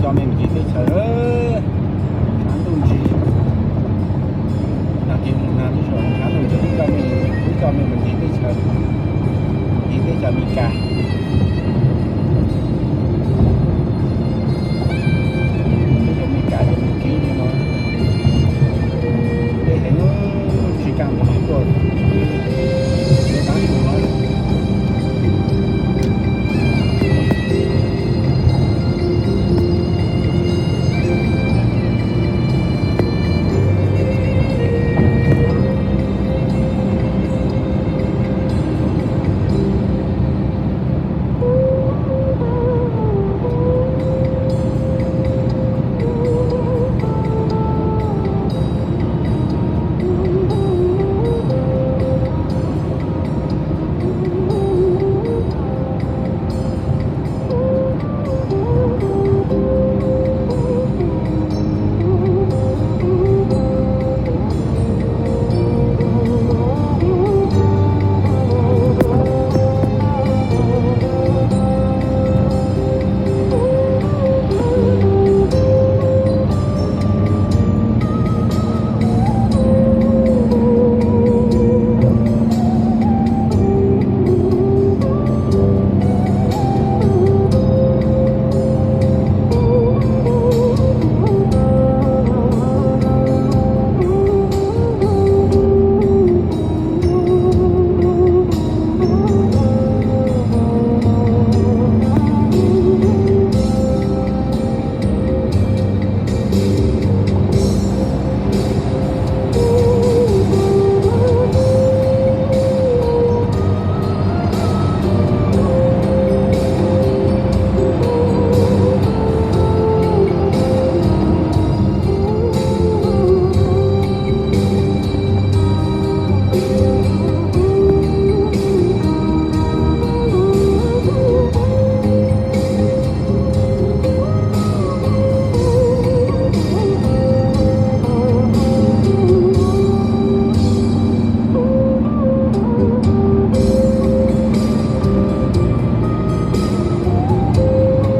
Coj mej mus ncig teb chaws, tshav ntuj ntsis, nag kis mus nag twb tsis tshav ntuj ntsis, wb coj mej, wb coj mej mus ncig teb chaws, ncig teb chaws Amelikas. Teb chaws Amelikas ces mus kiv li no, deb heev, tsis kaj mus li tuaj, yuav tav su no.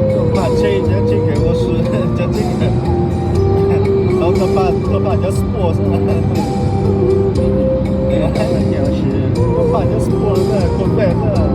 Tuaj paj tsheb, tsheb kawg ua si, tsheb kawg. Tuaj paj, tuaj paj cov sport xwb. Tuaj paj cov sport, tuaj paj xwb.